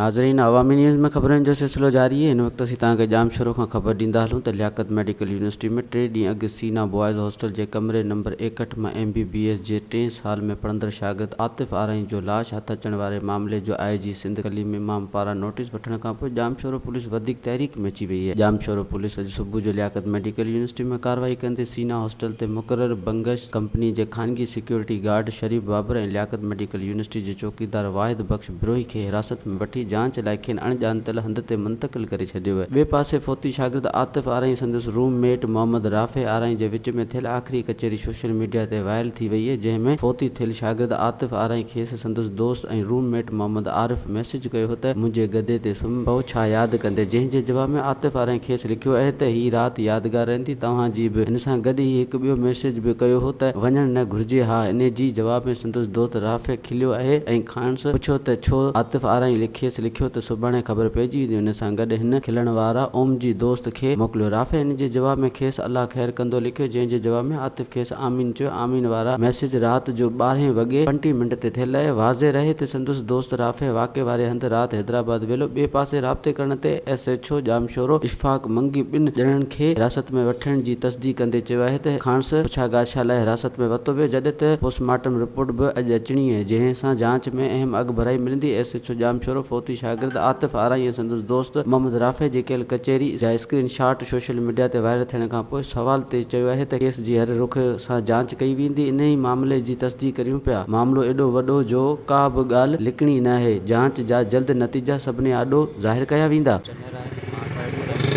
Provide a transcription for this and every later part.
ناظرين عوامي نيوز ۾ خبرن جو سلسلو جاري آهي هن وقت اسين توهان کي ڄامشورو کان خبر ڏيندا هلون ته لياقت ميڊيڪل يونيورسٽي ۾ ٽي ڏينهن اڳ سينا بوائز هاسٽل جي ڪمري نمبر 61 مان ايم بي بي ايس جي ٽئين سال ۾ پڙهندڙ شاگرد عاطف آرائين جو لاش هٿ اچڻ واري معاملي جو آء جي سنڌ ڪليم امام پاران نوٽيس وٺڻ کانپوء ڄامشورو پوليس وڌيڪ تحريڪ ۾ اچي وئي آهي ڄامشورو پوليس اڄ صبح جو لياقت ميڊيڪل يونيورسٽي ۾ ڪارروائي ڪندي سينا هاسٽل تي مقرر بنگش ڪمپني جي خانگي security guard Sharif Babar ۽ Liaquat medical university جي چوڪيدار واحد بخش بروهي کي حراست ۾ وٺي جاچ لاء کين اڻڄاتل هنڌ تي منتقل ڪري ڇڏيو. ٻئي پاسي فوتي شاگرد عاطف آرائين سندس روم ميٽ محمد رافع آرائين جي وچ ۾ ٿيل آخري ڪچهري سوشل ميڊيا تي وائرل ٿي وئي جنهن ۾ فوتي ٿيل شاگرد عاطف آرائين کيس سندس دوست ۽ room mate Muhammad Arif message ڪيو هو ته منهنجي گدي تي سمهه پئو ڇا ياد ڪندي جنهن جي جواب ۾ عاطف آرائين کيس لکيو اهي ته هي رات يادگار رهندي توهان جي به هن سان گڏ هي هڪ ٻيو ميسيج به ڪيو هو ته وڃڻ نه گهرجي ها انهي جي جواب ۾ سندس دوست رافع کليو اهي ۽ کانئس پڇيو ته ڇو؟ عاطف آرائين کيس لکيو ته سڀاڻي خبر پئجي ويندي. ان سان گڏ هن کلڻ وارا اوم جي دوست کي موڪليو. رافع ان جي جواب ۾ کيس الله خير ڪندو لکيو جنهن جي جواب ۾ عاطف کيس آمين چيو. آمين وارا ميسيج رات جو ٻارهين وڳي پنٽيهه منٽ تي ٿيل اهي. واضح رهي ته سندس دوست رافع واقعي واري هنڌ رات حيدرآباد ويلو ٻئي پاسي رابطي ڪرڻ تي S H O Jamshoro Ashfaq Mangi ٻن ڄڻن کي حراست ۾ وٺڻ جي تصديق ڪندي چيو آهي ته کانئس پڇا ڳاڇا لاء حراست ۾ ورتو ويو جڏهن ته پوسٽ مارٽم رپورٽ به اڄ اچڻي آهي جنهن سان جاچ ۾ اهم اڳڀرائي ملندي. ايس ايڇ او ڄامشورو فوتي شاگرد عاطف آرائين ۽ سندس دوست محمد رافع جي ڪيل ڪچهري جا اسڪرين شاٽ سوشل ميڊيا تي وائرل ٿيڻ کانپوء سوال تي چيو آهي ته ڪيس جي هر رخ سان جاچ ڪئي ويندي انهي معاملي جي تصديق ڪريون پيا معاملو ايڏو وڏو جو ڪا به ڳالهه لڪڻي ناهي جاچ جا جلد نتيجا سڀني آڏو ظاهر ڪيا ويندا. چنر آهي مان ٿرڊ ايئر ايم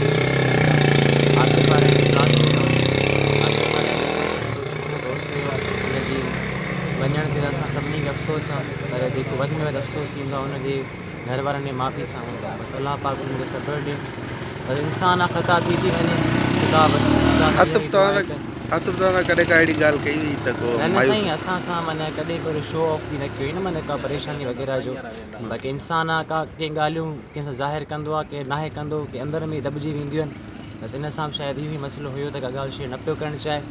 عاطف آرائين جو ڪلاس ميٽ آهيان عاطف آرائين جيڪو اسان جو سٺو دوست هيو ان جي وڃڻ تي اسان سڀني کي افسوس آهي پر جيڪو وڌ ۾ وڌ افسوس ٿيندو آهي ان جي گهر وارن ۽ ماء پيء سان هوندو آهي بس الله پاڪ انهن کي صبر ڏي بس انسان آهي خطا ٿي ٿي وڃي خدا بس خدا کي اها ئي دعا آهي ته عاطف توهان سان ڪڏهن ڪا اهڙي ڳالهه ڪئي هئي ته ڪو نه نه مايوس سائين اسان سان معنيٰ ڪڏهن ڪو شو آف به نه ڪيو نه معنيٰ ڪا پريشاني وغيره جو باقي انسان آ ڪا ڪي ڳالهيون ڪنهن سان ظاهر ڪندو آ ڪي ناهي ڪندو ڪي اندر ۾ دٻجي وينديون آهن بس ان سان به شايد اهو ئي مسئلو هيو ته ڪا ڳالهه شيئر نه پيو ڪرڻ چاهي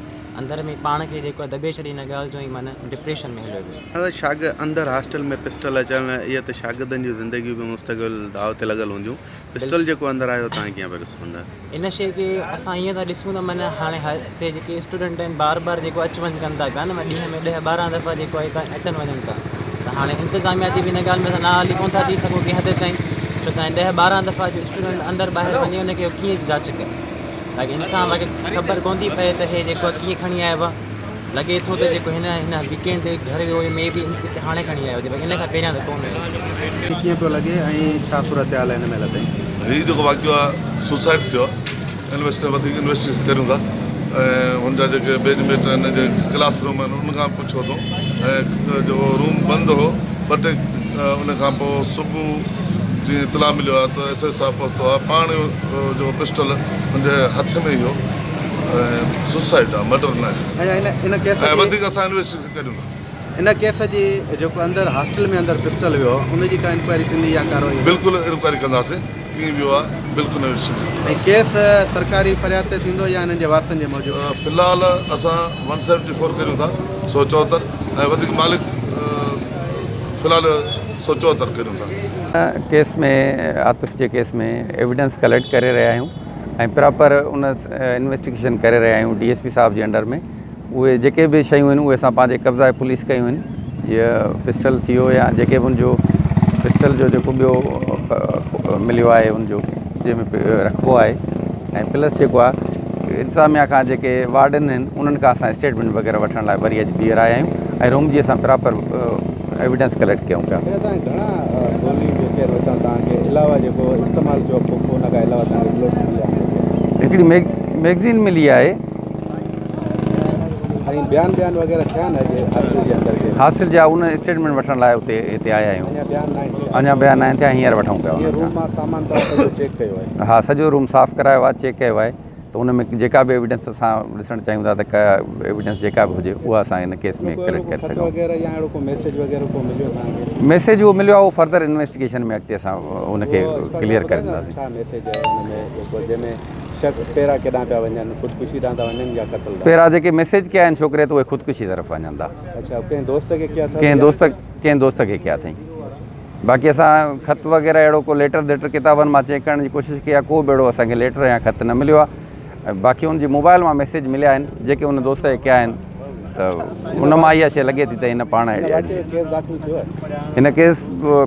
اندر ۾ پاڻ کي جيڪو آ دٻي ڇڏي ان ڳالهه جو ۽ معنيٰ ڊپريشن ۾ هليو ويو. شاگرد اندر هاسٽل ۾ پسٽل اچڻ اهي ته شاگردن جون زندگيون به مستقبل داء تي لڳل هونديون پسٽل جيڪو اندر آيو تان ڪيئن پيا ڏسو اندر. ان شيء کي اسان ائين ٿا ڏسون ته معنيٰ هاڻي هتي جيڪي اسٽوڊنٽ آهن بار بار جيڪو اچ وڃ ڪن ٿا پيا نه معنيٰ ڏينهن ۾ ڏهه ٻارهن دفعا جيڪو آهي هتان اچن وڃن ٿا ته هاڻي انتظاميا جي به ان ڳالهه ۾ اسان نااهلي ڪونه ٿا چئي سگهون ڪنهن حد تائين ڇو ته هاڻي ڏهه ٻارهن دفعا جو اسٽوڊنٽ اندر ٻاهر وڃي ان کي ڪيئن جاچ ڪري باقي انسان باقي خبر ڪونه ٿي پئي ته هي جيڪو آهي ڪيئن کڻي آيو آهي لڳي ٿو ته جيڪو هن هن ويڪينڊ تي گهر ويو هيو مي بي هاڻي کڻي آيو هجي باقي ان کان پهريان ته ڪونه هيس. هي ڪيئن پيو لڳي ۽ ڇا صورتحال آهي هن مهل تائين؟ هي جيڪو واقعو آهي سوسائيڊ ٿيو آهي انويسٽ وڌيڪ انويسٽيگيشن ڪريون ٿا ۽ هن جا جيڪي بيچ ميٽ آهن جيڪي ڪلاس روم آهن ان کان پڇيو اٿئون ۽ جيڪو روم بند هو ٻه ٽي ان کان پوء صبح جيئن اطلاع مليو آهي ته ايس ايس صاحب پهتو آهي پاڻ جيڪو پسٽل هن جي هٿ ۾ ئي هو ۽ سوسائيڊ آ مرڊر نه آهي ان ڪيس ۽ وڌيڪ اسان انويسٽيگيشن ڪريون ٿا. ان ڪيس جي جيڪو اندر هاسٽل ۾ اندر پسٽل ويو ان جي ڪا انڪوائري ٿيندي يا ڪارروائي؟ بلڪل انڪوائري ڪنداسين ڪيئن ويو آ بلڪل انويسٽيگيشن ۽ ڪنداسين. ڪيس سرڪاري فرياد تي ٿيندو يا انهن جي وارثن جي موجب؟ في الحال اسان ون سيونٽي فور ڪريون ٿا 174 ۽ وڌيڪ مالڪ في الحال 174 ڪريون ٿا. ڪيس ۾ عاطف جي ڪيس ۾ ايويڊنس ڪليڪٽ ڪري رهيا آهيون ۽ پراپر ان انويسٽيگيشن ڪري رهيا آهيون ڊي ايس پي صاحب جي انڊر ۾ اهي جيڪي به شيون آهن اهي اسان پنهنجي قبضا پوليس ڪيون آهن جيئن پسٽل ٿي ويو يا جيڪي به ان جو پسٽل جو جيڪو ٻيو مليو آهي ان جو جنهن ۾ رکبو آهي ۽ پلس جيڪو آهي انتظاميا کان جيڪي وارڊن آهن انهن کان اسان اسٽيٽمنٽ وغيره وٺڻ لاء وري اڄ ٻيهر آيا آهيون ۽ روم جي اسان پراپر ايويڊنس ڪليڪٽ ڪيون پيا. اچا تان گهڻا گوليون جيڪي آهن اتان توهان کي علاوه جيڪو استعمال ٿيو کوکو ان کان علاوه توهان کي بلوٽس مليا آهن. هڪڙي ميگزين ملي آهي. ۽ بيان بيان وغيره ٿيا آهن اڄ حاصل جي اندر ڪي. حاصل جا ان اسٽيٽمينٽ وٺڻ لاء اتي هتي آيا آهيون. اڃا بيان ناهن ٿيا. اڃا بيان ناهن ٿيا هينئر وٺون پيا. هي روم مان سامان توهان سڄو چيڪ ڪيو آهي. ها سڄو روم صاف ڪرايو آهي چيڪ ڪيو آهي. ته ان ۾ جيڪا به ايويڊنس اسان ڏسڻ چاهيون ٿا ته ڪا ايويڊنس جيڪا به هجي اها اسان ان ڪيس ۾ ڪليڪٽ ڪري سگهون. ميسيج اهو مليو آهي اهو فردر انويسٽيگيشن ۾ اڳتي اسان ان کي ڪليئر ڪري ڏينداسين. پيرا جيڪي ميسيج ڪيا آهن ڇوڪري ته اهي خودڪشي طرف وڃن ٿا. ڪنهن دوست ڪنهن دوست کي ڪيا اٿئي. باقي اسان خط وغيره اهڙو ڪو ليٽر ديٽر ڪتابن مان چيڪ ڪرڻ جي ڪوشش ڪئي آهي ڪو به اهڙو اسان کي ليٽر يا خط نه مليو آهي باقي ان جي موبائل مان ميسيج مليا آهن جيڪي ان دوست کي ڪيا آهن ته ان مان اها شي لڳي ٿي ته هن پاڻ هن ڪيس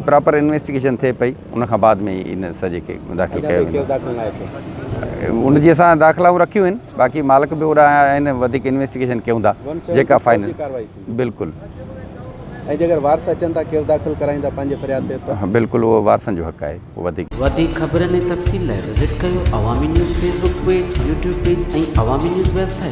پراپر انويسٽيگيشن ٿئي پئي ان کان بعد ۾ ان سڄي کي داخل ڪيو ويندو ان جي اسان داخلائون رکيون آهن باقي مالڪ به اوڏا آيا آهن وڌيڪ انويسٽيگيشن ڪيون ٿا جيڪا فائنل بلڪل ۽ جيڪر وارث اچن ٿا ڪيس داخل ڪرائين ٿا پنهنجي فرياد تي ته بلڪل اهو وارثن جو حق آهي اهو وڌيڪ. وڌيڪ خبرن ۽ تفصيل لاء وزٽ ڪيو Awami news Facebook page, YouTube page ۽ Awami news website.